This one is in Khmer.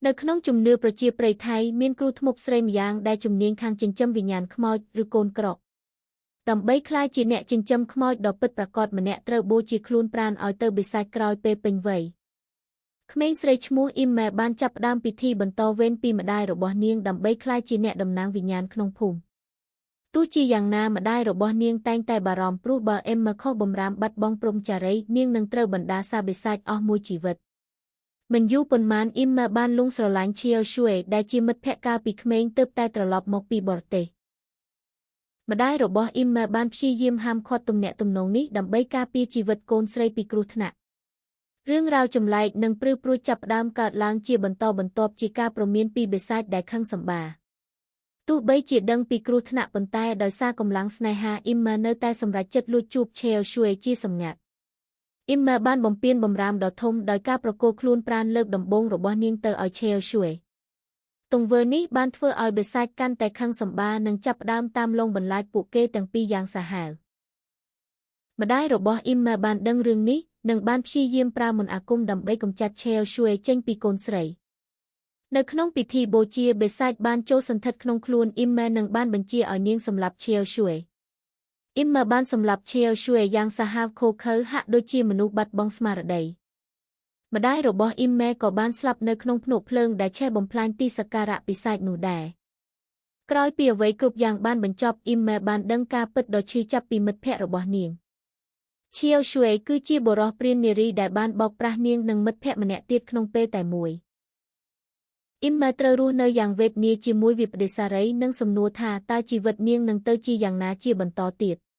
នៅក្នុងជំនឿប្រជាប្រិយថៃមានគ្រូធ្មប់ស្រីម្យ៉ាងដែលជំនាញខាងចិញ្ចឹមវិញ្ញាណខ្មោចឬកូនក្រកដើម្បីក្លាយជាអ្នកចិញ្ចឹមខ្មោចដ៏ពិតប្រាកដម្នាក់ត្រូវបូជាខ្លួនប្រាណឲ្យទៅបិសាចក្រោយពេលពេញវ័យក្មេងស្រីឈ្មោះអ៊ីមម៉ែបានចាប់ផ្ដើមពិធីបន្តវេនពីម្ដាយរបស់នាងដើម្បីក្លាយជាអ្នកតំណាងវិញ្ញាណក្នុងភូមិទោះជាយ៉ាងណាម្ដាយរបស់នាងតែងតែបារម្ភព្រោះបើអ៊ីមម៉ែខុសបំរាមបាត់បង់ព្រហ្មចារីនាងនឹងត្រូវបណ្ដាសាបិសាចអស់មួយជីវិតមិនយូរប៉ុន្មានអ៊ីមម៉ែបានលួងស្រឡាញ់ឈៀវឈួយដែលជាមិត្តភក្តិកាលពីក្មេងទើបតែត្រឡប់មកពីបរទេសម្ដាយរបស់អ៊ីមម៉ែបានព្យាយាមហាមឃាត់ទំនាក់ទំនងនេះដើម្បីការពារជីវិតកូនស្រីពីគ្រោះថ្នាក់រឿងរ៉ាវចម្លែកនិងព្រឺព្រួចចាប់ផ្ដើមកើតឡើងជាបន្តបន្ទាប់ជាការព្រមានពីបិសាចដែលខឹងសម្បារទោះបីជាដឹងពីគ្រោះថ្នាក់ប៉ុន្តែដោយសារកម្លាំងស្នេហាអ៊ីមម៉ែនៅតែសម្រេចចិត្តលួចជួបឆេវឈួយជាសម្ងាត់អ៊ីមម៉ែបានបំពានបំរាមដ៏ធំដោយការប្រគល់ខ្លួនប្រាណលើកដំបូងរបស់នាងទៅឲ្យឆេវឈួយទង្វើនេះបានធ្វើឲ្យបិសាចកាន់តែខឹងសម្បារនិងចាប់ផ្ដើមតាមលងបន្លាចពួកគេទាំងពីរយ៉ាងសាហាវម្ដាយរបស់អ៊ីមម៉ែបានដឹងរឿងនេះនិងបានព្យាយាមប្រើមន្តអាគមដើម្បីកម្ចាត់ឆេវឈួយចេញពីកូនស្រីនៅក្នុងពិធីបូជាបិសាចបានចូលសន្ធិដ្ឋក្នុងខ្លួនអ៊ីមម៉ែនិងបានបញ្ជាឲ្យនាងសម្លាប់ឆេវឈួយអ៊ីមម៉ែបានសម្លាប់ឆេវឈួយយ៉ាងសាហាវឃោរឃៅហាក់ដូចជាមនុស្សបាត់បង់ស្មារតីម្ដាយរបស់អ៊ីមម៉ែក៏បានស្លាប់នៅក្នុងភ្នក់ភ្លើងដែលឆេះបំផ្លាញទីសក្ការៈបិសាចនោះដែរក្រោយពីអ្វីគ្រប់យ៉ាងបានបញ្ចប់អ៊ីមម៉ែបានដឹងការពិតដ៏ឈឺចាប់ពីមិត្តភក្តិរបស់នាងឈៀវឈួយគឺជាបុរសព្រាននារីដែលបានបោកប្រាស់នាងនិងមិត្តភក្តិម្នាក់ទៀតក្នុងពេលតែមួយអ៊ីមម៉ែត្រូវរស់នៅយ៉ាងវេទនាជាមួយវិបដិសារីនិងសំណួរថាតើជីវិតនាងនឹងទៅជាយ៉ាងណាជាបន្តទៀត។